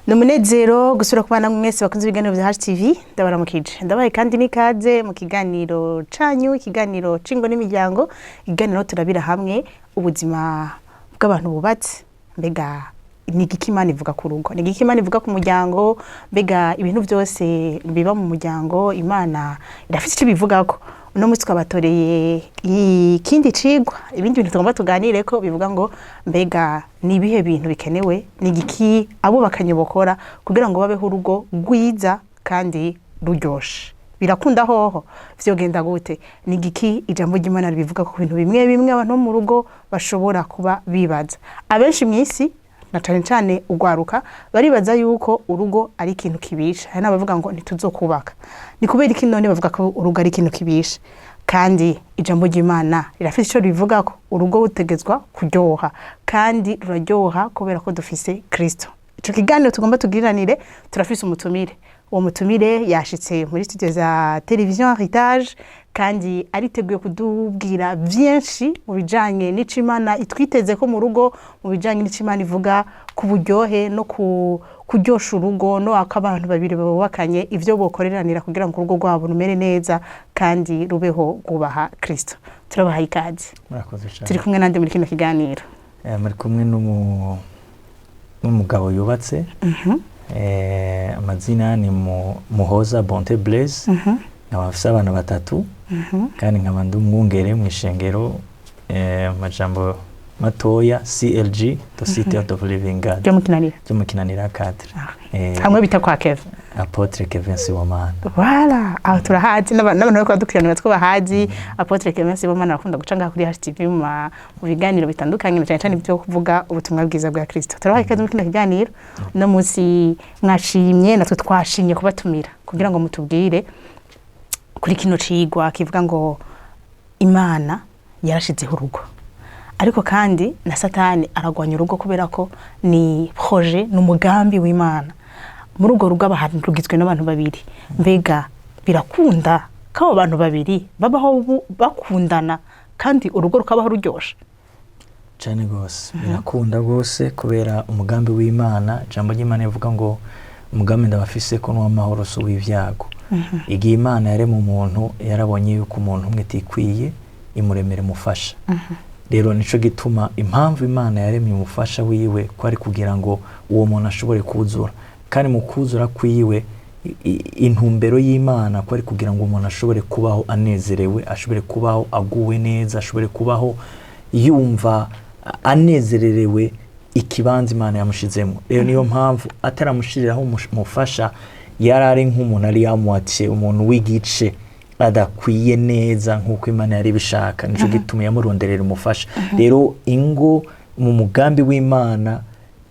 Ni umunezero gusubira kubana mwese bakunze ibiganiro vya HTV. Ndabaramukije, ndabaye kandi n'ikaze mu kiganiro canyu, ikiganiro c'ingo n'imiryango, ikiganiro turabira hamwe ubuzima bw'abantu bubatse. Mbega ni igiki Imana ivuga ku rugo? Ni igiki Imana ivuga ku muryango? Mbega ibintu byose biba mu muryango, Imana irafite icyo ibivugako? Uno munsi twabatoreye ikindi cigwa, ibindi bintu tugomba tuganire ko bivuga ngo: mbega ni ibihe bintu bikenewe, ni igiki abubakanye bokora kugira ngo babeho urugo rwiza kandi ruryoshe? Birakunda hoho? Vyogenda gute? Ni igiki ijambo ry'Imana ribivuga ku bintu bimwe bimwe abantu bo mu rugo bashobora kuba bibaza? Abenshi mw'isi, na cane cane ugwaruka, baribaza yuko urugo ari ikintu kibisha. Hari n'abavuga ngo ntituzokubaka. Ni kubera iki none bavuga ko urugo ari ikintu kibisha kandi ijambo ry'Imana rirafite ico ribivugako? Urugo rutegezwa kuryoha, kandi ruraryoha kubera ko dufise Kristo. Ico kiganiro tugomba tugiriranire, turafise umutumire. Uwo mutumire yashitse muri studio za Television Heritage kandi ariteguye kudubwira vyinshi mu bijanye n'ico Imana itwiteze ko mu rugo, mu bijanye n'ico Imana ivuga ku buryohe no ku kuryosha urugo, no ako abantu babiri bubakanye ivyo bokoreranira kugira ngo urugo rwabo rumere neza kandi rubeho rwubaha Kristo. Turabahaye ikaze. Murakoze cyane. Turi kumwe nande muri kino kiganiro? Muri kumwe n'umugabo yubatse. Amazina ni Muhoza Bonte Blaise, nkaba mfise abana batatu kandi nkaba ndi umwungere mu ishengero, amajambo matoya CLG, the City of the Living God, ryo mu Kinanira. Ryo mu Kinanira 4. Hamwe bita kwa Kevin. Apôtre Kevin Sibomana. Voilà, aho turahazi n'abantu bariko badukurikirana two bahazi. Apôtre Kevin Sibomana arakunda guca ngaha kuri HTV mu biganiro bitandukanye, na cyane cyane ibyo kuvuga ubutumwa bwiza bwa Kristo. Turabaha ikaze muri kino kiganiro. No munsi mwashimye, natwe twashimye kubatumira kugira ngo mutubwire kuri kino cigwa kivuga ngo Imana yarashizeho urugo, ariko kandi na Satani aragwanya urugo, kubera ko ni projet, ni umugambi w'Imana. Muri urwo rugo aba rugizwe n'abantu babiri. Mbega birakunda ko abo bantu babiri babaho bakundana kandi urugo rukabaho ruryoshe? Cyane rwose, birakunda rwose, kubera umugambi w'Imana, ijambo ry'Imana rivuga ngo umugambi ndabafise ko n'uw'amahoro si uw'ibyago. Igihe Imana yarema umuntu, yarabonye yuko umuntu umwe atikwiye, imuremera umufasha. Rero nico gituma impamvu Imana yaremye umufasha wiwe ko ari kugira ngo uwo muntu ashobore kuzura, kandi mu kuzura kwiwe, intumbero y'Imana ko ari kugira ngo umuntu ashobore kubaho anezerewe, ashobore kubaho aguwe neza, ashobore kubaho yumva anezererewe ikibanza Imana yamushizemo. Rero niyo mpamvu ataramushiriraho umufasha, yari ari nk'umuntu ari yamwatiye, umuntu w'igice adakwiye neza nk'uko Imana yari ibishaka. Nico gituma yamuronderera umufasha. Rero ingo mu mugambi w'Imana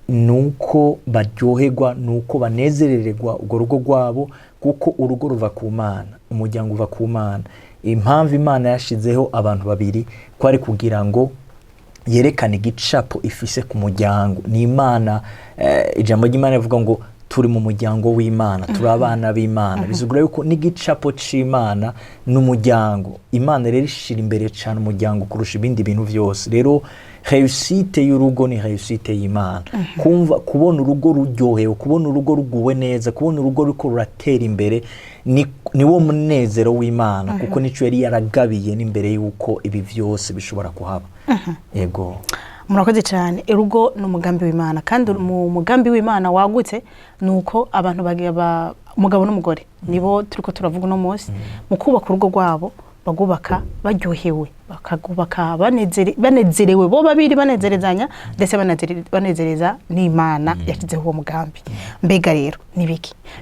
nuko baryoherwa, nuko banezerererwa urwo rugo rwabo, kuko urugo ruva ku Mana, umuryango uva ku Mana. Impamvu Imana yashizeho abantu babiri ko ari kugira ngo yerekane igicapo ifise ku muryango. Ni Imana, ijambo ry'Imana rivuga ngo turi mu muryango w'Imana, turi abana b'Imana. Bisigura yuko n'igicapo c'Imana n'umuryango. Imana rero ishira imbere cyane umuryango kurusha ibindi bintu byose. Rero réussite y'urugo ni réussite y'Imana. Kumva kubona urugo ruryohewe, kubona urugo ruguwe neza, kubona urugo ruriko ruratera imbere, ni wo munezero w'Imana, kuko nico yari yaragabiye n'imbere y'uko ibi vyose bishobora kuhaba. Yego. Murakoze cyane. Urugo ni umugambi w'Imana, kandi mu mugambi w'Imana wagutse ni uko abantu bagiye umugabo n'umugore, nibo turiko turavuga uno munsi, mu kubaka urugo rwabo bagubaka baryohewe, bakagubaka banezerewe bo babiri, banezerezanya, ndetse banezereza n'Imana yashyizeho uwo mugambi. Mbega rero ni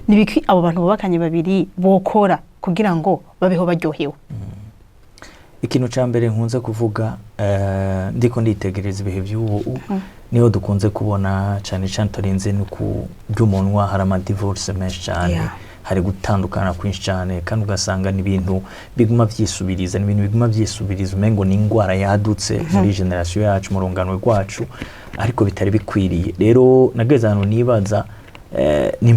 biki abo bantu bubakanye babiri bokora kugira ngo babeho baryohewe? Ikintu cya mbere nkunze kuvuga, ndiko nditegereza ibihe by'ubu, niho dukunze kubona cyane cyane, turenze no ku by'umunwa, hari amadivorce menshi cyane. Hari gutandukana kwinshi cyane, kandi ugasanga ni ibintu biguma byisubiriza, ni ibintu biguma byisubiriza, umengo ni indwara yadutse muri génération yacu, mu rungano rwacu, ariko bitari bikwiriye. Rero nageze ahantu nibaza ni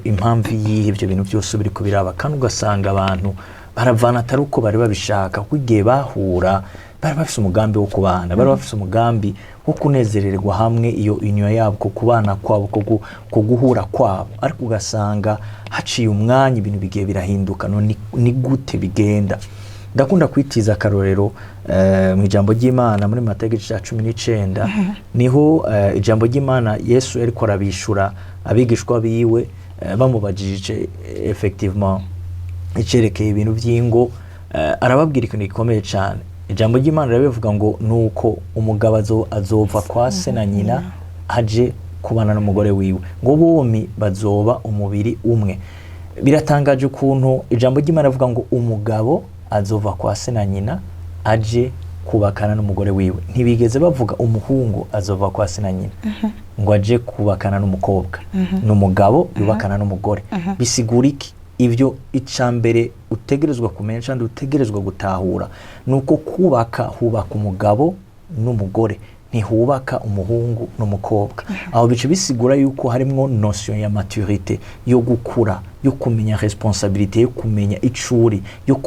impamvu yihe ibyo bintu byose biriko biraba, kandi ugasanga abantu baravana atari uko bari babishaka, kuko igihe bahura Bari bafise umugambi wo kubana, bari bafise umugambi wo kunezererwa hamwe, iyo union yabo, ko kubana kwabo, ko guhura kwabo. Ariko ugasanga haciye umwanya ibintu bigiye birahinduka. None ni gute bigenda? Ndakunda kwitiza akarorero mu ijambo ry'Imana muri Matayo igice cya 19. Niho ijambo ry'Imana, Yesu yariko arabishura abigishwa biwe bamubajije effectivement icerekeye ibintu by'ingo, arababwira ikintu gikomeye cyane. Ijambo ry'Imana rirabivuga ngo nuko umugabo azova kwa se na nyina aje kubana n'umugore wiwe, ngo bombi bazoba umubiri umwe. Biratangaje ukuntu ijambo ry'Imana rivuga ngo umugabo azova kwa se na nyina aje kubakana n'umugore wiwe. Ntibigeze bavuga umuhungu azova kwa se na nyina ngo aje kubakana n'umukobwa. Ni umugabo yubakana n'umugore. Bisigura iki ibyo? Icya mbere utegerezwa kumenya kandi utegerezwa gutahura ni uko kubaka hubaka umugabo n'umugore, ntihubaka umuhungu n'umukobwa. Aho bice bisigura yuko harimwo notion ya maturité, yo gukura, yo kumenya responsabilité, yo kumenya icuri,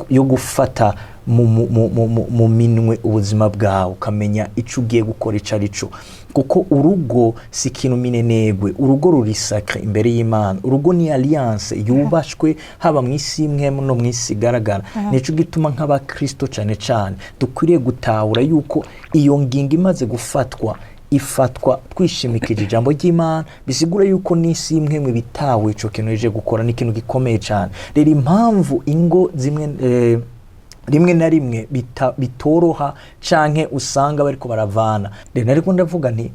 yo gufata mu minwe ubuzima bwawe, ukamenya ico ugiye gukora ico ari cyo. Kuko urugo si ikintu minenegwe, urugo ruri sacré imbere y'Imana. Urugo ni alliance yubashwe haba mu isi imwe no mu isi igaragara. Nico gituma nk'abakristo cane cane dukwiriye gutahura yuko iyo ngingo imaze gufatwa, ifatwa twishimikije ijambo ry'Imana. Bisigura yuko n'isi imwe mu bitawe ico kintu ije gukora ni ikintu gikomeye cyane. Rero impamvu ingo zimwe rimwe na rimwe bitoroha canke usanga bariko baravana, rero nariko ndavuga nti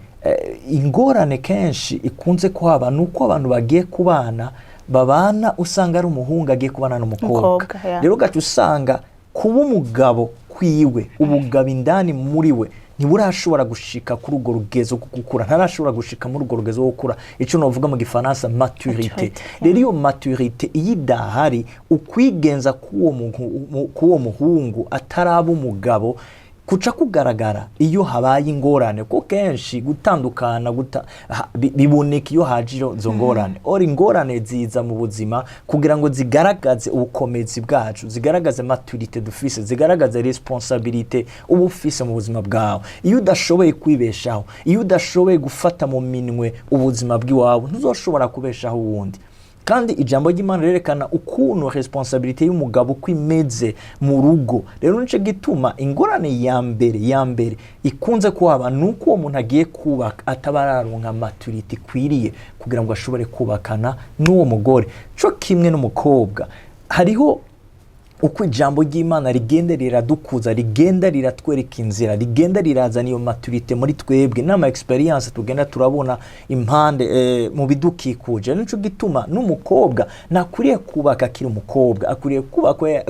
ingorane kenshi ikunze kuhaba ni uko abantu bagiye kubana babana usanga ari umuhungu agiye kubana n'umukobwa. Umukobwa, yeah. Rero ugaca usanga kuba umugabo kwiwe, ubugabo indani muri we ntiburashobora gushika kuri urwo rugezo rwo gukura, ntarashobora gushika muri urwo rugezo rwo gukura, icyo novuga mu Gifaransa maturité. Maturité. Rero iyo maturité iyo idahari, ukwigenza k'uwo muhungu ataraba umugabo kuca kugaragara iyo habaye ingorane, kuko kenshi gutandukana biboneka iyo haje izo ngorane. Or ingorane ziza mu buzima kugira ngo zigaragaze ubukomezi bwacu, zigaragaze maturité dufise, zigaragaze responsabilité uba ufise mu buzima bwawe. Iyo udashoboye kwibeshaho, iyo udashoboye gufata mu minwe ubuzima bw'iwawe, ntuzoshobora kubeshaho uwundi. Kandi ijambo ry'Imana rirerekana ukuntu responsabilité y'umugabo uko imeze mu rugo. Rero nico gituma ingorane ya mbere ikunze kuhaba ni uko uwo muntu agiye kubaka ataba araronka maturité ikwiriye kugira ngo ashobore kubakana n'uwo mugore. Co kimwe n'umukobwa, hariho uko ijambo ry'Imana rigenda riradukuza, rigenda riratwereka inzira, rigenda rirazana iyo maturité muri twebwe n'ama expérience tugenda turabona impande mu bidukikuje. Nico gituma n'umukobwa nakwiriye kubaka akiri umukobwa, akwiriye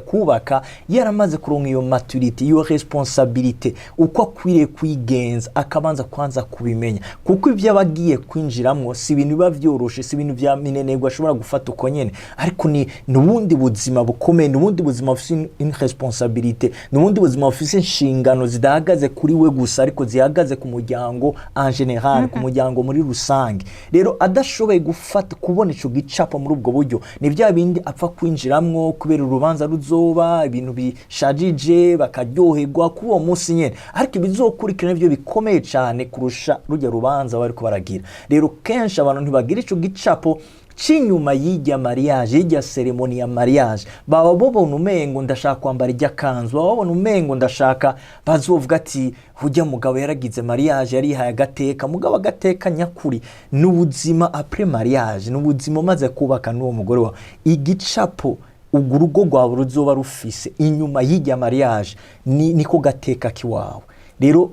kubaka yaramaze kuronka iyo maturité, iyo responsabilité, uko akwiriye kwigenza, akabanza kwanza kubimenya. Kuko ibyo aba agiye kwinjiramwo si ibintu biba vyoroshe, si ibintu vya minenegwa ashobora gufata uko nyene, ariko ni n'ubundi buzima bukomeye, n'ubundi buzima bufise une responsabilité, n'ubundi buzima bufise inshingano zidahagaze kuri we gusa, ariko zihagaze ku muryango en général, ku muryango muri rusange. Rero adashoboye gufata, kubona ico gicapo muri ubwo buryo, ni bya bindi apfa kwinjiramwo kubera urubanza ruzoba, ibintu bishajije, bakaryoherwa kuri uwo munsi nyene, ariko ibizokurikira nivyo bikomeye cyane kurusha rujya rubanza bariko baragira. Rero kenshi abantu ntibagira ico gicapo c'inyuma y'ijya mariage, y'ijya cérémonie ya mariage. Baba babona umengo ndashaka kwambara ijya kanzu, baba babona umengo ndashaka bazovuga ati hujya mugabo yaragize mariage, yarihaye agateka. Mugabo agateka nyakuri ni ubuzima après mariage, ni ubuzima umaze kubaka n'uwo mugore wawe. Igicapo urwo urugo rwawe ruzoba rufise inyuma y'ijya mariage niko gateka kiwawe. Rero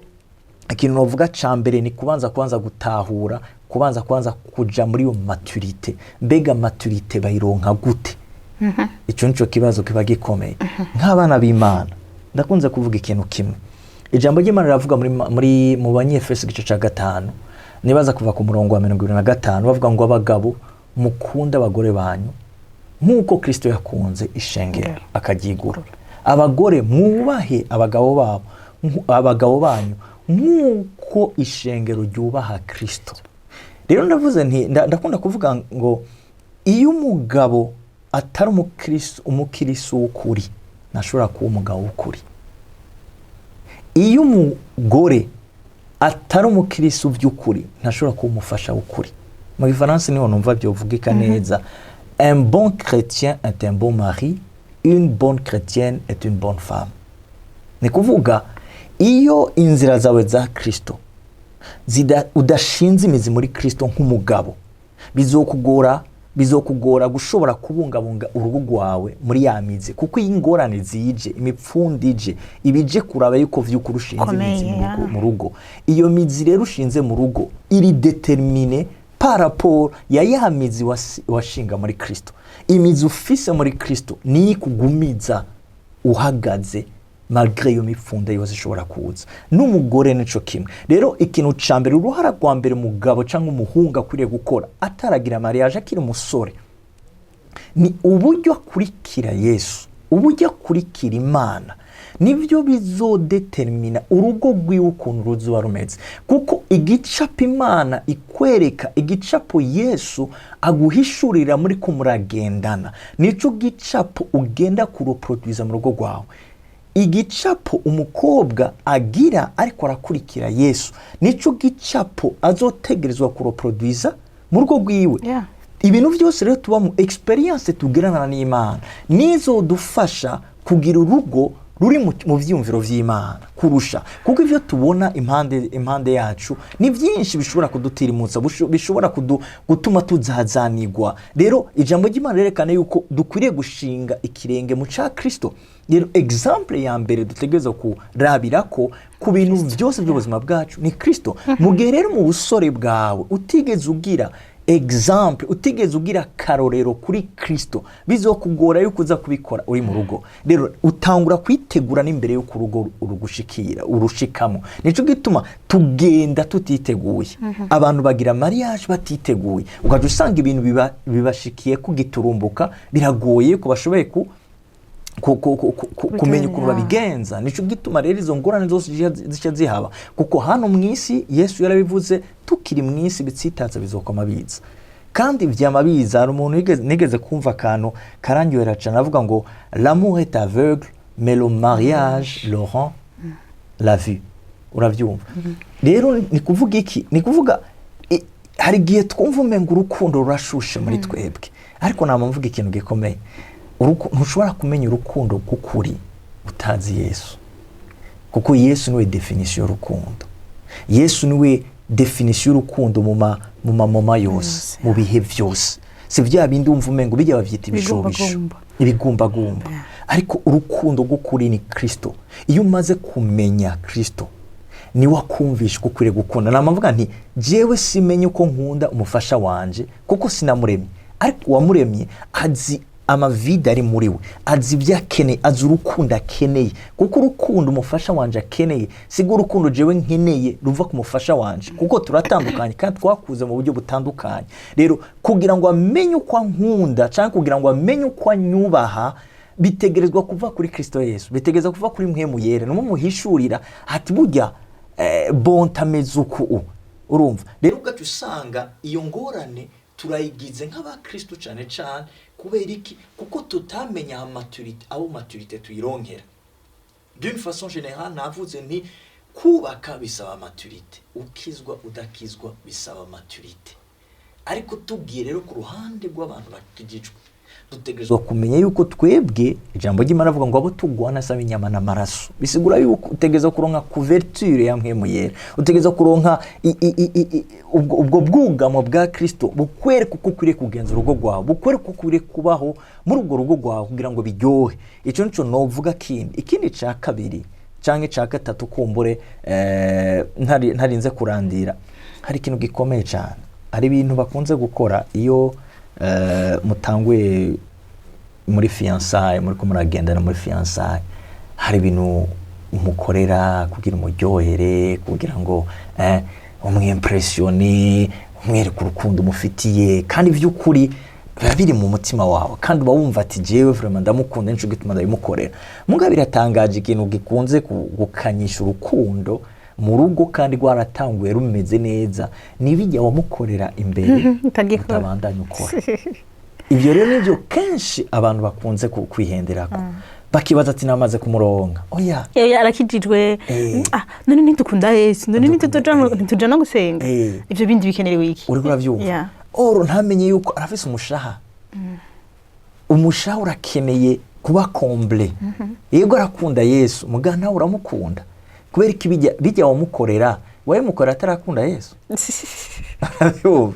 ikintu novuga ca mbere ni kubanza gutahura, kubanza kuja muri iyo maturité. Mbega maturité bayironka gute? Ico nico kibazo kiba gikomeye. Nk'abana b'Imana, ndakunze kuvuga ikintu kimwe. Ijambo ry'Imana riravuga muri mu Banyefeso igice ca 5, nibaza kuva ku murongo wa 25, bavuga ngo abagabo mukunde abagore banyu nk'uko Kristo yakunze ishengero akaryigura. Abagore mwubahe abagabo babo, abagabo banyu nk'uko ishengero ryubaha Kristo. Rero ndavuze nti ndakunda kuvuga ngo iyo umugabo atari umukristo w'ukuri, ntashobora kuba umugabo w'ukuri. Iyo umugore atari umukristo by'ukuri, ntashobora kuba umufasha w'ukuri. Mu Gifaransa niho numva byovugika neza: un bon chrétien est un bon mari, une bonne chrétienne est une bonne femme. Ni kuvuga, iyo inzira zawe za Kristo udashinze imizi muri Kristo nk'umugabo, bizokugora gushobora kubungabunga urugo rwawe muri ya mizi, kuko iyo ingorane zije, imipfundo ije, ibije kuraba yuko vy'ukuri ushinze imizi Komeye, mu rugo, ya. mu rugo. Iyo mizi rero ushinze mu rugo iri déterminée par rapport ya mizi washinga muri Kristo. Imizi ufise muri Kristo niyo ikugumiza uhagaze malgré iyo mipfunda yose ishobora kuza. N'umugore nico kimwe. Rero ikintu ca mbere, uruhara rwa mbere umugabo cyangwa umuhungu akwiriye gukora ataragira mariage, akiri umusore, ni uburyo akurikira Yesu, uburyo akurikira Imana. Nibyo bizodetermina urugo rwiwe ukuntu ruzoba rumeze, kuko igicapo Imana ikwereka, igicapo Yesu aguhishurira muri ko muragendana, nico gicapo ugenda kureproduiza mu rugo rwawe. Igicapo umukobwa agira ariko arakurikira Yesu, nico gicapo azotegerezwa kureproduiza mu rugo rwiwe. Ibintu byose rero tuba mu expérience tugirana n'Imana nizodufasha kugira urugo ruri mu vyiyumviro vy'Imana kurusha, kuko ivyo tubona impande yacu ni byinshi bishobora kudutirimutsa, bishobora gutuma tuzazanigwa. Rero ijambo ry'Imana rirerekana yuko dukwiriye gushinga ikirenge mu ca Kristo. Rero exemple ya mbere dutegerezwa kurabirako ku bintu byose by'ubuzima bwacu ni Kristo. Mu gihe rero mu busore bwawe utigeze ugira exemple, utigeze ugira akarorero kuri Kristo, bizokugora yuko uza kubikora uri mu rugo. Rero utangura kwitegura n'imbere y'uko urugo urugushikira, urushikamo. Nico gituma tugenda tutiteguye. Abantu bagira mariage batiteguye, ukaja usanga ibintu bibashikiye kugiturumbuka, biragoye ko bashoboye ku kumenya ukuntu babigenza. Nico gituma rero izo ngorane zose zica zihaba, kuko hano mu isi Yesu yarabivuze: tukiri mu isi bitsitaza bizokoma biza, kandi vyama biza. Hari umuntu nigeze kumva akantu karangyohera cane, avuga ngo: "L'amour est aveugle, mais le mariage le rend la vue." Uravyumva? Rero ni kuvuga iki? Ni kuvuga hari igihe twumva umenga urukundo rurashushe muri twebwe, ariko nama mvuga ikintu gikomeye: ntushobora kumenya urukundo rw'ukuri utazi Yesu, kuko Yesu niwe définition y'urukundo. Yesu niwe définition y'urukundo mu mamoma yose, Yose, mu bihe byose. Si bya bindi wumva umengo bijya babyita ibishobisho, Ibigumbagumba. ibigumbagumba. Ariko urukundo rw'ukuri ni Kristo. Iyo umaze kumenya Kristo, niwe akumvisha uko ukwiriye gukunda. Namavuga nti: jewe simenye uko nkunda umufasha wanje kuko sinamuremye, ariko uwamuremye azi amavide ari muri we, azi ibyo akeneye, azi urukundo akeneye, kuko urukundo umufasha wanje akeneye sigo urukundo jewe nkeneye ruva ku mufasha wanje, kuko turatandukanye kandi twakuze mu buryo butandukanye. Rero kugira ngo amenye uko ankunda cyangwa kugira ngo amenye uko anyubaha, bitegerezwa kuva kuri Kristo Yesu, bitegerezwa kuva kuri Mpwemu Yera, nimwe muhishurira ati burya bonta ameze uku u. Urumva rero ugaca usanga iyo ngorane turayigize nk'abakristo cyane cyane. Kubera iki? Kuko tutamenya maturité, aho maturité tuyironkera. D'une façon générale, navuze nti kubaka bisaba maturité, ukizwa udakizwa bisaba maturité. Ariko tubwiye rero ku ruhande rw'abantu bakijijwe, dutegerezwa kumenya yuko twebwe ijambo ry'Imana avuga ngo abo tugwana asaba inyama n'amaraso. Bisigura yuko utegerezwa kuronka couverture ya Mpwemu Yera, utegerezwa kuronka ubwo bwugamo bwa Kristo bukwereka uko ukwiriye kugenza urugo rwawe, bukwereka uko ukwiriye kubaho muri urwo rugo rwawe kugira ngo biryohe. Icyo nico novuga. Kindi, ikindi ca kabiri canke ca gatatu, kumbure ntarinze kurandira, hari ikintu gikomeye cyane. Hari ibintu bakunze gukora iyo mutanguye muri fiançailles, muri ko muragendana muri fiançailles. Hari ibintu umukorera kugira umuryohere, kugira ngo umwimpressione, umwereke urukundo umufitiye, kandi by'ukuri biba biri mu mutima wawe, kandi uba wumva ati jewe vraiment ndamukunda, nico gituma ndabimukorera. Mugabo biratangaje, ikintu gikunze gukanyisha urukundo mu rugo kandi rwaratanguye rumeze neza, nibijya wamukorera imbere Utagikora. utabandanya ukora. Ibyo rero nibyo kenshi abantu bakunze kwihenderako. Bakibaza ati namaze kumuronka. Oya. Arakijijwe. Ah, none ntidukunda Yesu? None ntituja no gusenga? Ivyo bindi bikenerewe iki? Uriko uravyumva? Yeah. Oro ntamenye yuko arafise umushaha. Umushaha urakeneye kuba comblé. Yego, arakunda Yesu, muga nawe uramukunda. Kubera iki? Bijya wamukorera, wabimukorera atarakunda Yesu. Urabyumva?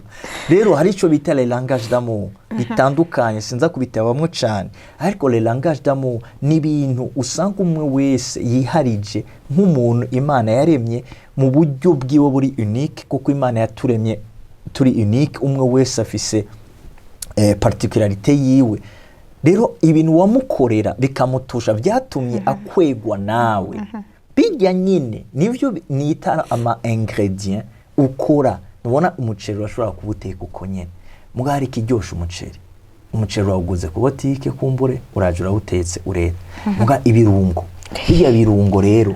Rero hari icyo bita le langage d'amour bitandukanye, sinza kubitabamwo cyane, ariko le langage d'amour ni ibintu usanga umwe wese yiharije nk'umuntu Imana yaremye mu buryo bwiwe buri unique, kuko Imana yaturemye turi unique, umwe wese afise particularité yiwe. Rero ibintu wamukorera bikamutusha, byatumye akwegwa nawe, bijya nyine nivyo nita ama ingrédients ukora. Ubona umuceri urashobora kuwuteka uko nyene, muga hari ikiryosha umuceri. Umuceri urawuguze ku botike, kumbure uraje urawutetse ureta, muga ibirungo, bijya birungo rero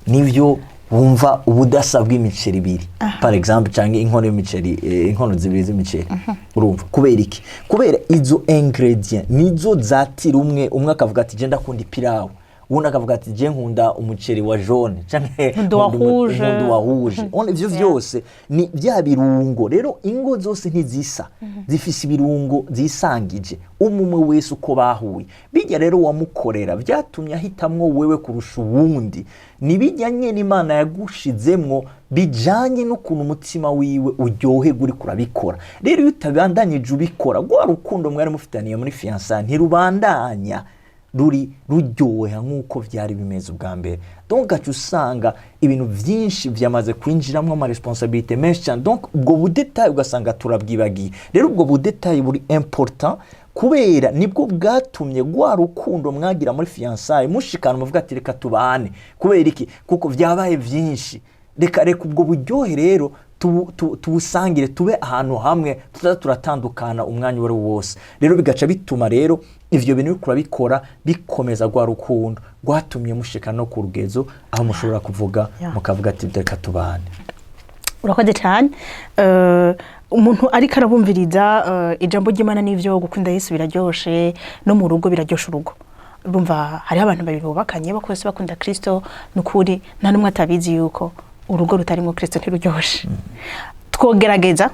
nivyo wumva ubudasa bw'imiceri ibiri, par exemple, cyangwa inkono y'imiceri, inkono zibiri z'imiceri. Urumva kubera iki? Kubera izo ingrédients nizo zatira umwe. Umwe akavuga ati je ndakunda ipirawu, uwundi akavuga ati je nkunda umuceri wa jaune, canke Nkunda uwa rouge. Nkunda uwa rouge. Ona ivyo vyose ni bya birungo. Rero ingo zose ntizisa, zifise ibirungo zisangije umwe umwe wese uko bahuye. Bijya rero wamukorera byatumye ahitamwo wewe kurusha uwundi, ni bijya nyene Imana yagushizemwo bijanye n'ukuntu umutima wiwe uryoherwa uriko urabikora. Rero iyo utabandanyije ubikora, rwa rukundo mwari mufitaniye muri fiançailles ntirubandanya ruri ruryoha nk'uko byari bimeze ubwa mbere. Donc gaca usanga ibintu byinshi byamaze kwinjiramo, ama responsabilités menshi cyane. Donc ubwo bu détail ugasanga turabwibagiye. Rero ubwo bu détail buri important, kubera nibwo bwatumye rwa rukundo mwagira muri fiançailles mushikana muvuga ati reka tubane. Kubera iki? Kuko byabaye byinshi. Reka ubwo buryohe rero tuwusangire, tube ahantu hamwe, tutaza turatandukana umwanya uwo ari wo wose. Rero bigaca bituma rero ivyo bintu uriko urabikora bikomeza rwa rukundo rwatumye mushika no ku rugezo aho mushobora kuvuga, mukavuga ati reka tubane. Urakoze cyane. Umuntu ariko arabumviriza, ijambo ry'Imana n'ivyo gukunda Yesu biraryoshe, no mu rugo biraryoshe urugo. Urumva hariho abantu babiri bubakanye bose bakunda Kristo, nukuri nta n'umwe atabizi yuko urugo rutarimo Kristo ntiruryoshe. Twogerageza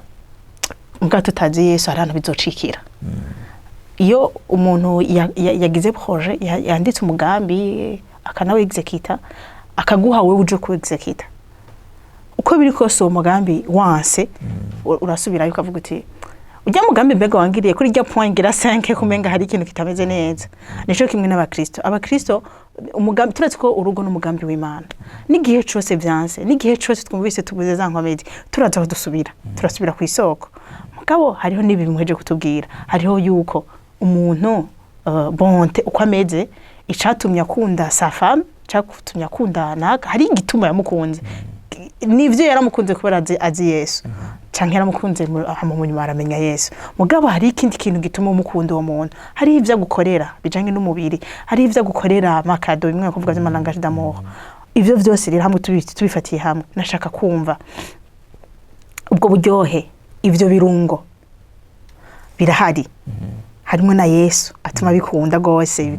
mbwa tutazi Yesu, hari ahantu bizocikira. Iyo umuntu yagize projet, yanditse umugambi, akanawe exécuta, akaguha wewe uje ku exécuta, uko biri kose uwo mugambi wanse, urasubirayo ukavuga uti ujya mugambi mbega wangiriye kuri rya point ngira 5, kumenga hari ikintu kitameze neza. Nico kimwe n'abakristo. Abakristo umugambi, turetse ko urugo n'umugambi w'Imana, n'igihe cose vyanse, n'igihe cose twumvise tubuze za nkomezi, turaza aho dusubira, turasubira ku isoko. Mugabo hariho n'ibi muheje kutubwira, hariho yuko umuntu bonté uko ameze, icatumye akunda sa femme, icatumye akunda naka, hari igituma yamukunze. Nivyo yaramukunze kubera azi Yesu, canke yaramukunze hama mu nyuma aramenya Yesu. Mugabo hari ikindi kintu gituma umukunda uwo muntu. Hari ivyo agukorera bijanye n'umubiri, hari ivyo agukorera, ama cadeaux, bimwe kuvuga vy'ama langage d'amour. Ivyo vyose rero hamwe tubifatiye hamwe, nashaka kumva ubwo buryohe, ivyo birungo birahari, harimo na Yesu atuma bikunda rwose,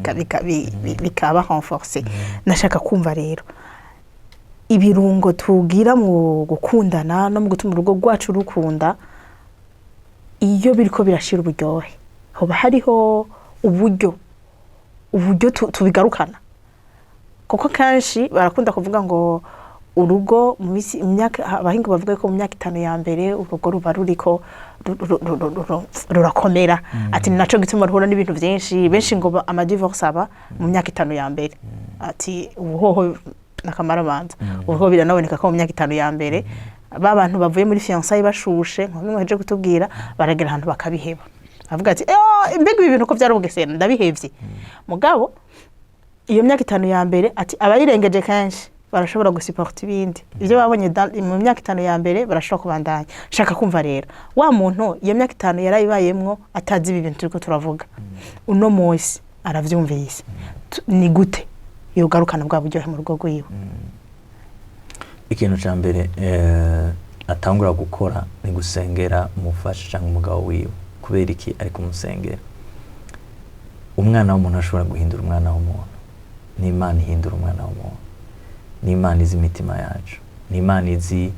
bikaba renforcé. Nashaka kumva rero ibirungo tugira mu gukundana no mu gutuma urugo rwacu rukunda, iyo biriko birashira uburyohe, hoba hariho uburyo tubigarukana? Kuko kenshi barakunda kuvuga ngo urugo mu minsi, mu myaka, abahinga bavuga ko mu myaka 5 ya mbere urugo ruba ruriko rurakomera, ati ni naco gituma ruhura n'ibintu vyinshi. Benshi ngo ama divorce aba mu myaka 5 ya mbere, ati ubuhoho nakamaramanza. Ubuhoho biranaboneka ko mu myaka 5 ya mbere ba bantu bavuye muri fiançailles bashushe, nka bimwe muhejeje kutubwira, baragera ahantu bakabiheba, avuga ati "Eh, mbega ibi bintu ko byari ubugesera, ndabihevye." Mugabo iyo myaka 5 ya mbere, ati abayirengeje kenshi barashobora gusupporta ibindi. Ibyo babonye mu myaka 5 ya mbere barashobora kubandanya. Shaka kumva rero wa muntu iyo myaka 5 yarayibayemwo atazi ibi bintu turiko turavuga, uno munsi aravyumvise. Ni gute yogarukana bwa buryohe mu rugo rwiwe? Ikintu cya mbere atangura gukora ni gusengera umufasha cyangwa umugabo wiwe. Kubera iki? Ari kumusengera. Umwana w'umuntu ashobora guhindura umwana w'umuntu. Ni Imana ihindura umwana w'umuntu, ni Imana izi imitima yacu, ni Imana izi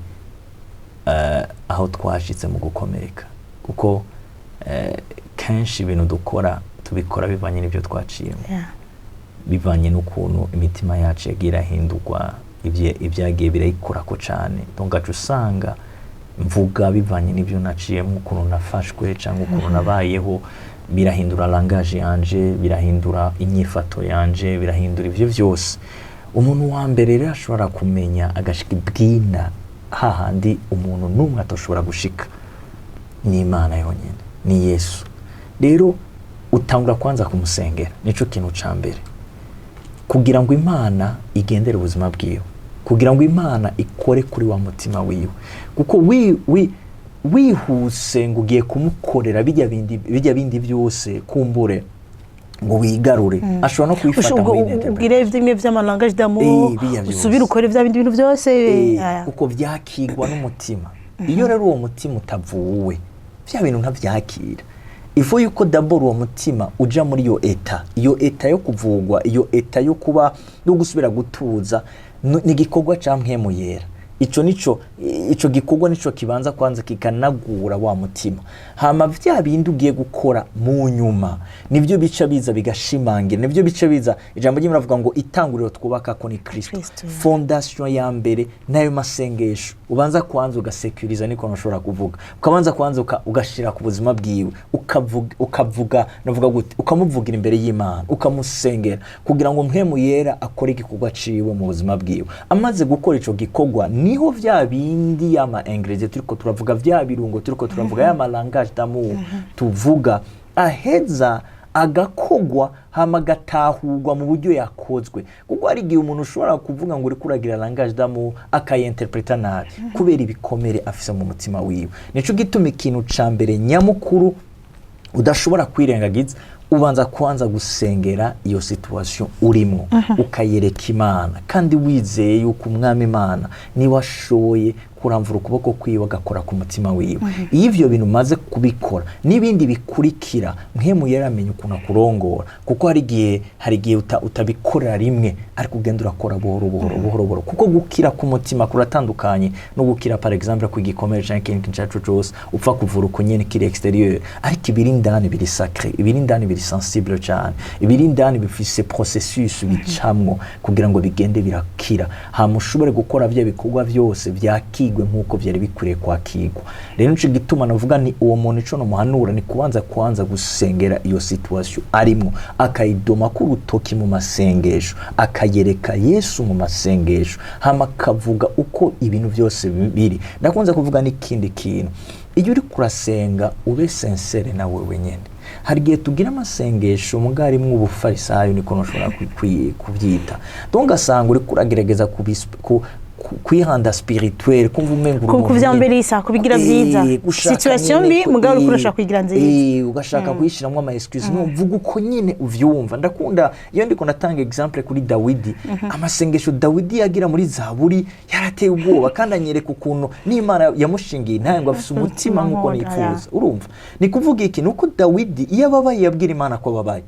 aho twashitse mu gukomereka, kuko kenshi ibintu dukora tubikora bivanye n'ibyo twaciyemo, bivanye n'ukuntu imitima yacu yagiye irahindurwa, ibyagiye birayikorako cyane. Donc ugaca usanga mvuga bivanye n'ibyo naciyemo, ukuntu nafashwe cyangwa ukuntu nabayeho, birahindura langage yanje, birahindura inyifato yanje, birahindura ibyo byose. Umuntu wa mbere rero ashobora kumenya agashika ibwina hahandi umuntu n'umwe atashobora gushika ni Imana yonyine, ni Yesu. Rero utangura kwanza kumusengera, nico kintu ca mbere, kugira ngo Imana igendere ubuzima bwiwe, kugira ngo Imana ikore kuri wa mutima wiwe, kuko wihuse ngo ugiye kumukorera bijya bindi byose, kumbure ngo wigarure, ashobora no kubifata Ubwo muri interpret. Ubwire bimwe vy'ama langage d'amour, Biriya byose. usubire ukore vya bindi bintu byose. Aya. Kuko byakigwa n'umutima. Iyo rero uwo mutima utavuwe, bya bintu ntabyakira. Ifu yuko d'abord uwo mutima uja muri iyo état, iyo état yo kuvugwa, iyo état yo kuba, yo gusubira gutuza, ni igikorwa ca Mpwemu Yera. Ico nico, ico gikorwa nico kibanza kwanza kikanagura wa mutima, hama vya bindi ugiye gukora mu nyuma nivyo bica biza bigashimangira, nivyo bica biza. Ijambo ry'Imana rivuga ngo itanguriro twubaka ko ni Kristo. Kristo, yeah. Fondation ya mbere n'ayo masengesho, ubanza kwanza ugasekuriza, niko nashobora kuvuga, ukabanza kwanza ugashira ku buzima bwiwe, ukavuga, navuga gute, ukamuvugira imbere y'Imana, ukamusengera kugira ngo Mpwemu Yera akore igikorwa ciwe mu buzima bwiwe. Amaze gukora ico gikorwa, niho vya bindi, y'ama ingrédients turiko turavuga, vya birungo turiko turavuga, y'ama langage d'amour tuvuga, aheza agakogwa, hama agatahurwa mu buryo yakozwe, kuko hari igihe umuntu ushobora kuvuga ngo uriko uragira langage d'amour, akayinterpreta nabi kubera ibikomere afise mu mutima wiwe. Nico gituma ikintu ca mbere nyamukuru udashobora kwirengagiza, ubanza kwanza gusengera iyo situation urimo, ukayereka Imana, kandi wizeye yuko Umwami Imana niwe ashoboye kuramvura ukuboko kwiwe agakora ku mutima wiwe. Iyo ivyo bintu umaze kubikora, n'ibindi bikurikira Mpwemu yaramenya ukuntu akurongora, kuko hari igihe utabikorera rimwe, ariko ugenda urakora buhoro buhoro, buhoro buhoro, kuko gukira k'umutima kuratandukanye no gukira, par exemple, ku igikomere canke ikindi kintu ico cose upfa kuvura uko nyene kiri extérieur. Ariko ibiri indani biri sacré, ibiri indani biri sensible cyane, ibiri indani bifise processus bicamwo kugira ngo bigende birakira, hama ushobore gukora bya bikorwa byose byakigwe nk'uko byari bikwiriye kwakigwa. Rero nico gituma navuga ni uwo muntu, ico nomuhanura ni kubanza kwanza gusengera iyo situation arimwo, akayidoma k'urutoki mu masengesho, akayereka Yesu mu masengesho, hama akavuga uko ibintu byose biri. Ndakunze kuvuga n'ikindi kintu: iyo uri kurasenga, ube sincère nawe wenyine. Hari igihe tugira amasengesho muga harimwo ubufarisayo, niko ntushobora kubyita. Donc ugasanga uriko uragerageza kwihanda spirituel, kumva umenga uri umuntu Kuvyambirisa, kubigira vyiza. Gushaka Situation nyene mbi, mugabo uriko urashaka kuyigira nziza. Ugashaka kuyishiramwo ama excuse. No vuga uko nyine uvyumva. Ndakunda iyo ndiko natanga exemple kuri Dawidi. Amasengesho Dawidi yagira muri Zaburi yarateye ubwoba, kandi anyereka ukuntu n'Imana yamushingiye intahe ngo afise umutima nk'uko nifuza. Urumva, ni kuvuga iki? Ni uko Dawidi iyo ababaye yabwira Imana ko ababaye,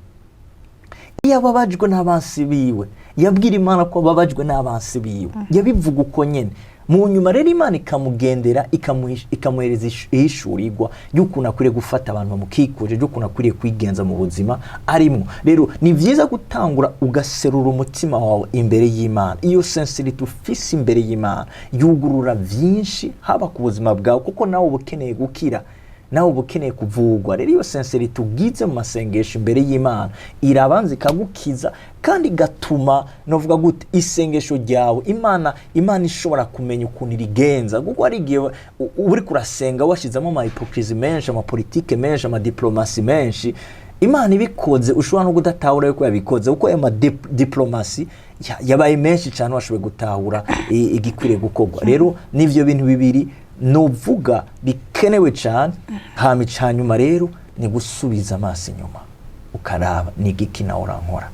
iyo ababajwe n'abansi biwe yabwira Imana ko ababajwe n'abansi biwe, yabivuga uko nyene. Mu nyuma rero Imana ikamugendera, ikamuhereza ihishurirwa y'ukuntu akwiriye gufata abantu bamukikuje, y'ukuntu akwiriye kwigenza mu buzima arimo. Rero ni byiza gutangura ugaserura umutima wawe imbere y'Imana. Iyo sincérité ufise imbere y'Imana yugurura byinshi, haba ku buzima bwawe, kuko nawe uba ukeneye gukira, nawe uba ukeneye kuvugwa. Rero iyo sincérité ugize mu masengesho imbere y'Imana irabanza ikagukiza, kandi igatuma, novuga gute, isengesho ryawe Imana ishobora kumenya ukuntu irigenza, kuko hari igihe uba uriko urasenga washyizemo ama hypocrisie menshi, amapolitike menshi, amadiplomasi menshi. Imana ibikoze ushobora no kudatahura yuko yabikoze, kuko ayo madiplomasi yabaye menshi cyane, washoboye gutahura igikwiriye gukorwa. Rero n'ivyo bintu bibiri nuvuga bikenewe cyane. Hama icanyuma rero ni gusubiza amaso inyuma, ukaraba ni igiki nawe urankora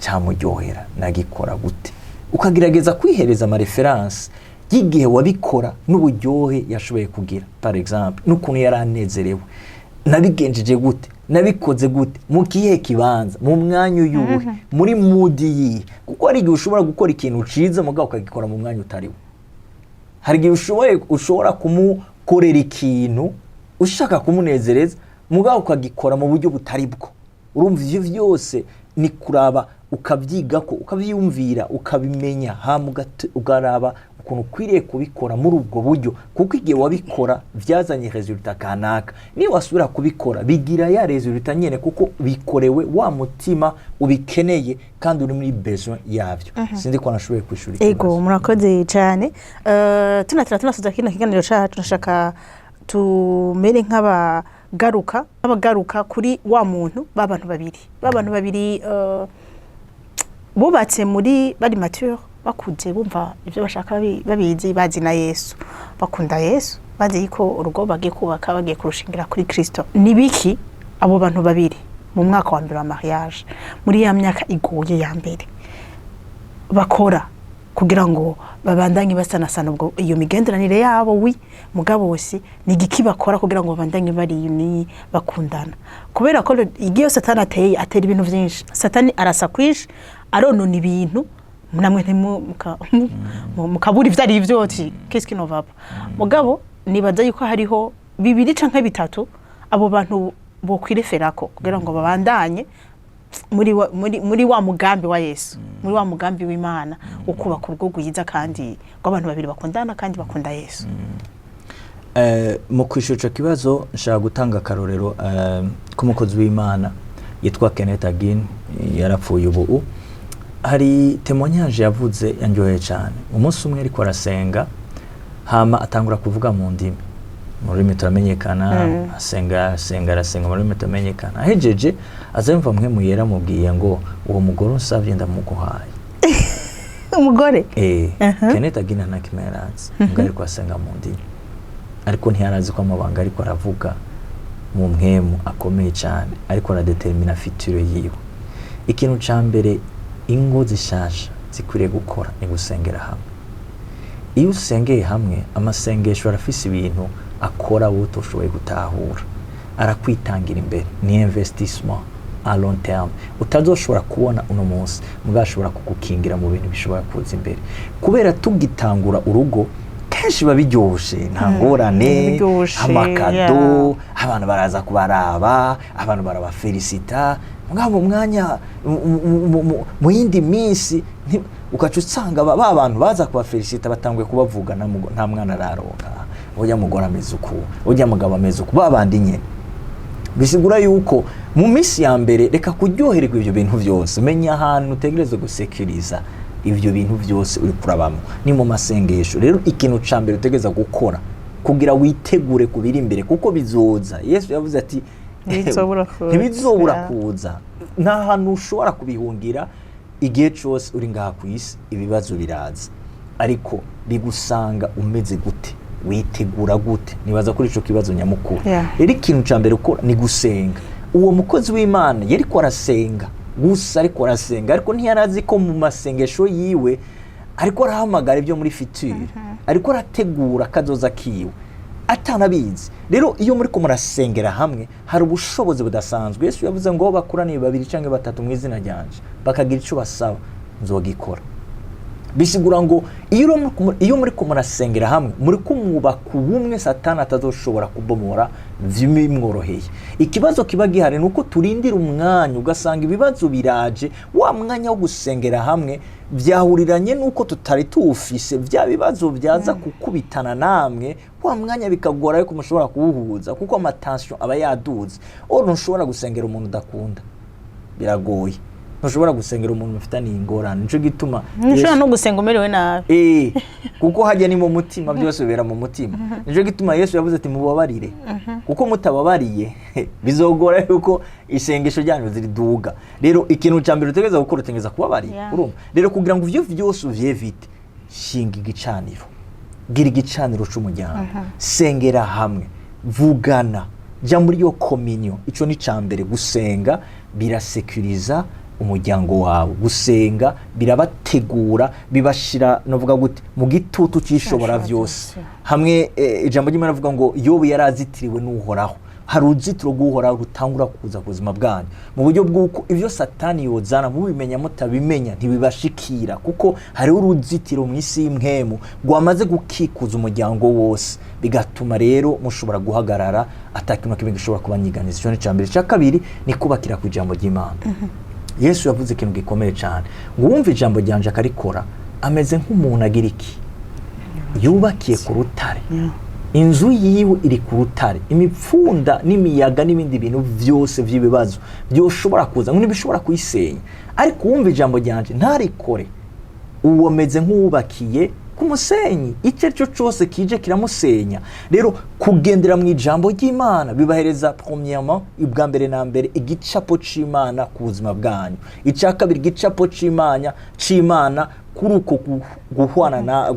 cyamuryohera, nagikora gute, ukagerageza kwihereza ama références y'igihe wabikora n'uburyohe yashoboye kugira, par exemple n'ukuntu yari anezerewe, nabigenjeje gute. Nabikoze gute? Mu kihe kibanza? Mu mwanya uyuhe? Muri mood yihe? Kuko hari igihe ushobora gukora ikintu ciza, mugabo ukagikora mu mwanya utariwo. Hari igihe ushobora kumukorera ikintu ushaka kumunezereza, mugabo ukagikora mu buryo butari bwo. Urumva, ivyo vyose ni kuraba, ukabyigako, ukabyiyumvira, ukabimenya, hama ukaraba ukuntu ukwiriye kubikora muri ubwo buryo, kuko igihe wabikora byazanye résultat kanaka. Niba wasubira kubikora, bigira ya résultat nyene, kuko bikorewe wa mutima ubikeneye kandi uri muri besoin yavyo. Sinzi ko nashoboye kwishura Ego, ikibazo. Murakoze cyane. Tunatira tunasoza kino kiganiro cacu, nashaka tumere nk'abagaruka kuri wa muntu, ba bantu babiri bubatse muri bari mature, bakuze, bumva ibyo bashaka, babizi, bazi na Yesu, bakunda Yesu, bazi ko urugo bagiye kubaka bagiye kurushingira kuri Kristo. Ni biki abo bantu babiri mu mwaka wa mbere wa mariage, muri ya myaka igoye ya mbere, bakora kugira ngo babandanye basanasana ubwo iyo migenderanire yabo? Wi mugabo si ni igiki bakora kugira ngo babandanye bari unis, bakundana? Kubera ko igihe yose Satani ateye, atera ibintu vyinshi. Satani arasa kwinshi, aronona ibintu, namwe mukabura ivyo ari vyo, ati qu'est-ce qui ne va pas? Mugabo nibaza yuko hariho bibiri canke bitatu abo bantu bokwireferako kugira ngo babandanye muri wa mugambi wa Yesu, muri wa mugambi w'Imana wo kubaka urugo rwiza kandi rw'abantu babiri bakundana kandi bakunda Yesu. Mu kwishura ico kibazo, nshaka gutanga akarorero k'umukozi w'Imana yitwa Kenneth Hagin, yarapfuye ubu. Hari témoignage yavuze yanryoheye cyane. Umunsi umwe ariko arasenga, hama atangura kuvuga mu ndimi, mu rurimi turamenyekana. Asenga, asenga, arasenga mu rurimi turamenyekana. Ahejeje, aza yumva Mpwemu Yera amubwiye ngo: "Uwo mugore unsavye ndamuguhaye." Umugore? Eh, Kenneth Hagin nta kimwe yarazi, ngo ariko asenga mu ndimi, ariko ntiyarazi ko amabanga ariko aravuga mu mpwemu akomeye cyane, ariko aradetermina futur yiwe. Ikintu ca mbere ingo zishasha zikwiriye gukora ni gusengera hamwe. Iyo usengeye hamwe, amasengesho arafise ibintu akora wowe utoshoboye gutahura. Arakwitangira imbere, ni investissement à long terme utazoshobora kubona uno munsi, mugabo ashobora kugukingira mu bintu bishobora kuza imbere. Kubera tugitangura urugo, kenshi biba biryoshe, nta ngorane, biryoshe, ama cadeaux, abantu baraza kubaraba, abantu barabafelicita. Mugabo mu mwanya mu yindi minsi ugaca usanga ba bantu baza kubafelicita batanguye kubavuga: "Nta mwana araronka, ujya mugore ameze uku, ujya mugabo ameze uku." Ba bandi nyene. Bisigura yuko mu minsi ya mbere, reka kuryoherwa ibyo bintu byose. Menya ahantu utegerezwa gusekuriza ibyo bintu byose uri kurabamo, ni mu masengesho. Rero ikintu ca mbere utegereza gukora kugira witegure ku biri imbere, kuko bizoza, Yesu yavuze ati: "Ntibizobura kuza." Ntibizobura kuza. Nta hantu ushobora kubihungira. Igihe cyose uri ngaha ku isi, ibibazo biraza, ariko bigusanga umeze gute? Witegura gute? Nibaza kuri ico kibazo nyamukuru. Rero ikintu ca mbere ukora ni gusenga. Uwo mukozi w'Imana yariko arasenga gusa, ariko arasenga, ariko ntiyarazi ko mu masengesho yiwe ariko arahamagara ibyo muri futur, ariko arategura akazoza kiwe atanabizi. Rero iyo muri ko murasengera hamwe, hari ubushobozi budasanzwe. Yesu yavuze ngo: "Bakoraniye babiri cyangwa batatu mu izina ryanje, bakagira icyo basaba, nzogikora." Bisigura ngo iyo muri ko murasengera hamwe, muri kumwubaka ubumwe Satani atazoshobora kubomora bimworoheye. Ikibazo kiba gihari ni uko turindira umwanya, ugasanga ibibazo biraje, wa mwanya wo gusengera hamwe byahuriranye n'uko tutari tuwufise. Bya bibazo byaza kukubitana namwe wa mwanya, bikagora yuko mushobora kuwuhuza, kuko ama tensions aba yaduze. Oro ntushobora gusengera umuntu udakunda, biragoye. Ntushobora gusengera umuntu mufitaniye ingorane. Nico gituma Ntushobora no gusenga umerewe nabi. Eh, kuko hajya ni mu mutima, byose bibera mu mutima. Nico gituma Yesu yavuze ati: "Mubabarire, kuko mutababariye bizogora yuko isengesho ryanyu ziriduga." Rero ikintu cya mbere utegereza gukora, utegereza kubabarira. Urumva rero, kugira ngo ivyo vyose uvyevite, shinga igicaniro, gira igicaniro c'umuryango, sengera hamwe, vugana, jya muri iyo communion. Ico ni ca mbere. Gusenga birasekuriza umuryango wawe, gusenga birabategura, bibashira, novuga gute, mu gitutu c'Ishobora Ishobora vyose. vyose. Hamwe ijambo ry'Imana rivuga ngo Yobu yari azitiriwe n'Uhoraho. Hari uruzitiro rw'Uhoraho rutangura kuza ku buzima bwanyu mu buryo bw'uko ibyo Satani yozana, mubimenya mutabimenya, ntibibashikira, kuko hariho uruzitiro mu isi y'impwemu rwamaze gukikuza umuryango wose, bigatuma rero mushobora guhagarara ata kintu na kimwe gishobora kubanyiganiza. Icyo ni icya mbere. Icya kabiri ni kubakira ku ijambo ry'Imana. Yesu yavuze ikintu gikomeye cyane ngo: "Uwumva ijambo ryanje akarikora ameze nk'umuntu agira iki? Yubakiye ku rutare. Inzu yiwe iri ku rutare. Imipfunda n'imiyaga n'ibindi bintu byose by'ibibazo byoshobora kuza ngo ntibishobora kuyisenya. Ariko uwumva ijambo ryanje ntarikore, uwo ameze nk'uwubakiye ku musenyi. Icyo ari cyo cyose kije kiramusenya." Rero kugendera mu ijambo ry'Imana bibahereza, premièrement, ubwa mbere na mbere, igicapo c'Imana ku buzima bwanyu. Icya kabiri, igicapo c'Imana kuri uko guhwana na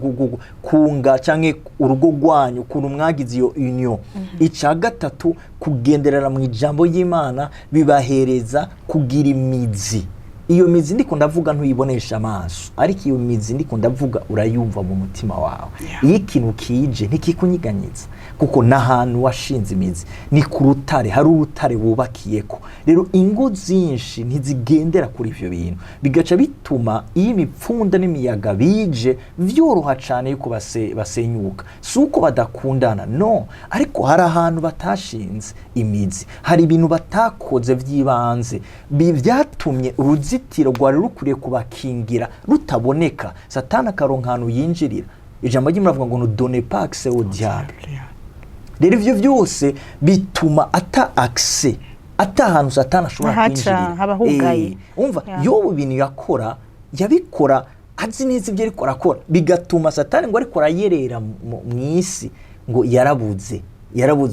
kunga canke urugo rwanyu, ukuntu mwagize iyo union. Icya gatatu, kugenderera mu ijambo ry'Imana bibahereza kugira imizi. Iyo mizi ndiko ndavuga ntuyibonesha amaso, ariko iyo mizi ndiko ndavuga urayumva mu mutima wawe. Iyo ikintu kije ntikikunyiganyiza, kuko n'ahantu washinze imizi ni ku rutare, hari urutare wubakiyeko. Rero ingo zinshi ntizigendera kuri ivyo bintu, bigaca bituma iyo imipfunda n'imiyaga bije vyoroha cane yuko basenyuka. Si uko badakundana, no, ariko hari ahantu batashinze imizi, hari ibintu batakoze vy'ibanze byatumye uruzitiro rwari rukwiriye kubakingira rutaboneka, Satani akaronka ahantu yinjirira. Ijambo ry'Imana rivuga ngo: "Ne donnez pas accès au diable." Rero ivyo byose bituma ata accès, ata ahantu Satani ashobora Ahaca, kwinjirira. haba hugaye. Umva, Yobu ibintu yakora yabikora azi neza ibyo ariko arakora, bigatuma Satani ngo ariko arayerera mu isi, ngo yarabuze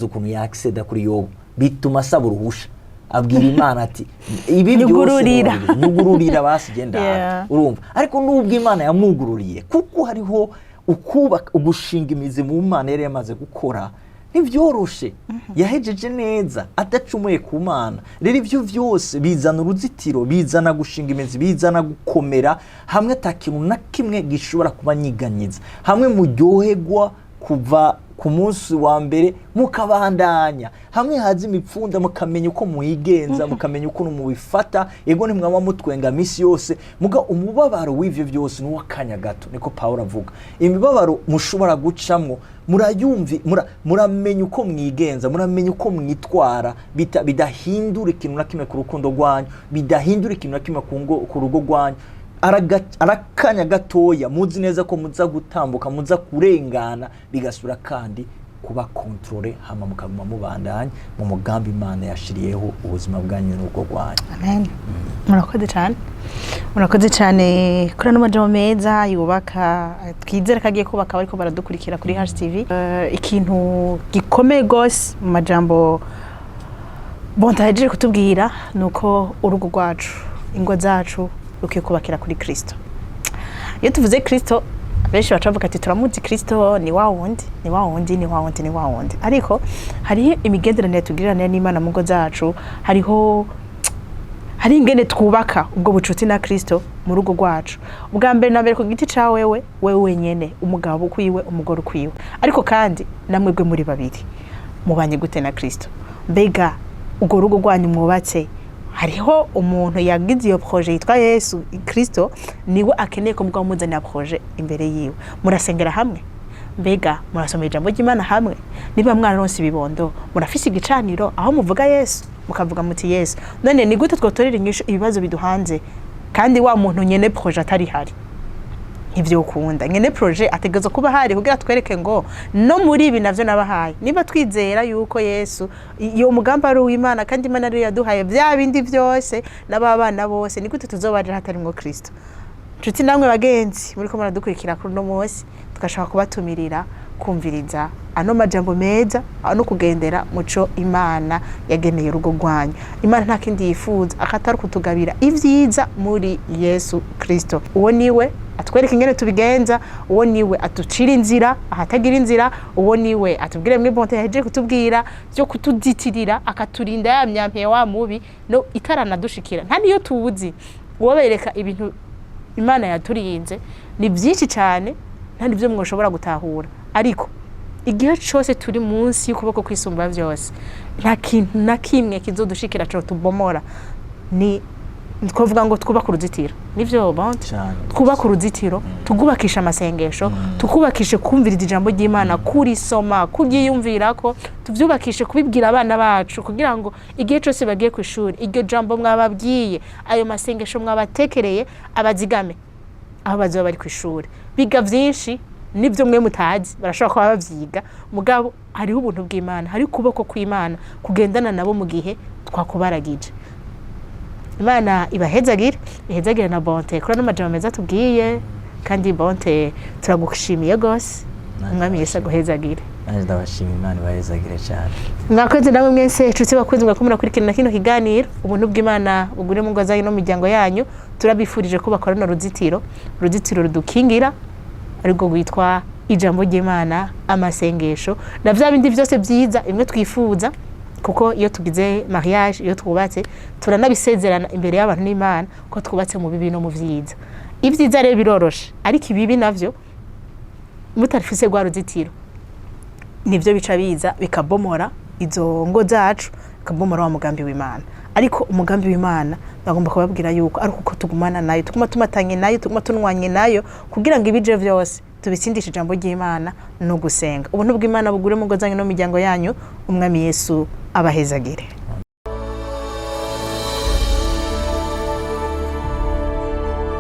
ukuntu yaccéda kuri Yobu, bituma asaba uruhusha, abwira Imana ati: "Ibi byose Nyugururira. Nyugururira basi genda." Urumva, ariko nubwo Imana yamwugururiye, kuko hariho ukubaka, ugushinga imizi mu Mana yari yamaze gukora, ntibyoroshe, yahejeje neza adacumuye ku Mana. Rero ibyo byose bizana uruzitiro, bizana gushinga imizi, bizana gukomera hamwe ata kintu na kimwe gishobora kubanyiganyiza, hamwe muryoherwa kuva ku munsi wa mbere mukabandanya, hamwe haza imipfunda mukamenya uko muyigenza, mukamenya ukuntu mubifata. Yego, ntimwaba mutwenga minsi yose, muga umubabaro w'ivyo byose ni uw'akanya gato. Niko Pawulo avuga. Imibabaro mushobora gucamwo murayumvi, muramenya uko mwigenza, muramenya uko mwitwara, bidahindura ikintu na kimwe ku rukundo rwanyu, bidahindura ikintu na kimwe ku rugo rwanyu. Arakanya gatoya, muzi neza ko muza gutambuka, muza kurengana, bigasubira kandi kuba contrôlé, hama mukaguma mubandanya mu mugambi Imana yashiriyeho ubuzima bwanyu n'ubwo rwanyu. Amen. Murakoze cyane, murakoze cyane kuri ano majambo meza yubaka, twizere ko agiye kubaka bariko baradukurikira kuri HTV. Ikintu gikomeye gose mu majambo bontahejeje kutubwira ni uko urugo rwacu, ingo zacu, rukwiye kubakira kuri Kristo. Iyo tuvuze Kristo, benshi baca bavuga ati: "Turamuzi Kristo, ni wa wundi, ni wa wundi, ni wa wundi, ni wa wundi." Ariko hariho imigenderanire tugiranira n'Imana mu ngo zacu, hariho hari ingene twubaka ubwo bucuti na Kristo mu rugo rwacu. Ubwa mbere na mbere ku giti ca wewe, wewe wenyene, umugabo ukwiwe, umugore ukwiwe, ariko kandi namwebwe muri babiri mubanye gute na Kristo? Mbega urwo rugo rwanyu mwubatse, hariho umuntu yagize iyo projet yitwa Yesu Kristo, niwe akeneye ko mugabo muzanira projet imbere yiwe? Murasengera hamwe? Mbega murasoma ijambo ry'Imana hamwe? Niba mwararonse ibibondo, murafise igicaniro aho muvuga Yesu, mukavuga muti: "Yesu, none ni gute twotorera inyishu ibibazo biduhanze kandi wa muntu nyene projet atari hari?" Ntivyokunda. Nyene projet ategerezwa kuba hari kugira twereke ngo no muri ibi navyo nabahaye. Niba twizera yuko Yesu, iyo mugambi ari uw'Imana, kandi Imana ariyo yaduhaye vya bindi vyose n'ababana bose, ni gute tuzobaja hatarimwo Kristo? Nshuti namwe bagenzi muriko muradukurikira kuri uno munsi, tugashaka kubatumirira kumviriza ano majambo meza no kugendera muco Imana yageneye urugo rwanyu. Imana nta kindi yifuza akatari kutugabira ivyiza muri Yesu Kristo. Uwo niwe atwereka ingene tubigenza, uwo niwe atucira inzira ahatagira inzira, uwo niwe atubwire mwe bonte yahejeje kutubwira byo kutuzitirira, akaturinda ya myampi ya wa mubi no itaranadushikira, nta niyo tuzi. Uwo bereka ibintu Imana yaturinze ni byinshi cyane, nta nibyo mwoshobora gutahura, ariko Igihe cose turi munsi y'ukuboko kwisumba byose, nta kintu na kimwe kizodushikira co tubomora. Ni twavuga ngo twubake uruzitiro, nivyo Bonte? Cyane. Twubake uruzitiro, tugubakisha amasengesho, tukubakishe kumviriza ijambo ry'Imana, kurisoma, kuryiyumvirako, tuvyubakishe kubibwira abana bacu, kugira ngo igihe cyose bagiye ku ishuri, iryo jambo mwababwiye, ayo masengesho mwabatekereye, abazigame aho bazoba bari ku ishuri. Biga vyinshi nibyo mwe mutazi, barashobora kuba bavyiga, mugabo hariho ubuntu bw'Imana, hariho ukuboko kw'Imana kugendana nabo mu gihe twakubaragije. Imana ibahezagire, ihezagire na Bonte kuri ano majambo meza tubwiye. Kandi Bonte, turagushimiye gose. Umwami Yesu aguhezagire. Nanjye ndabashima, Imana ibahezagire cyane. Mwakoze namwe mwese, inshuti bakunzi mwako murakurikirana kino kiganiro. Ubuntu bw'Imana bugure mu ngo zanyu no mu miryango yanyu. Turabifurije kubaka runo ruzitiro, uruzitiro rudukingira, ariko rwitwa ijambo ry'Imana, amasengesho na bya bindi byose byiza imwe twifuza, kuko iyo tugize mariage, iyo twubatse, turanabisezerana imbere y'abantu n'Imana ko twubatse mu bibi no mu vyiza. Ibyiza rero biroroshe, ariko ibibi navyo, mutarifise rwa ruzitiro, nivyo bica biza bikabomora izo ngo zacu, bikabomora wa mugambi w'Imana. Ariko umugambi w'Imana, bagomba kubabwira yuko ari uko tugumana nayo, tuguma tumatanye nayo, tuguma tunwanye nayo, kugira ngo ibije vyose tubitsindishe ijambo ry'Imana no gusenga. Ubuntu bw'Imana bugure mu ngo zanyu no mu miryango yanyu. Umwami Yesu abahezagire.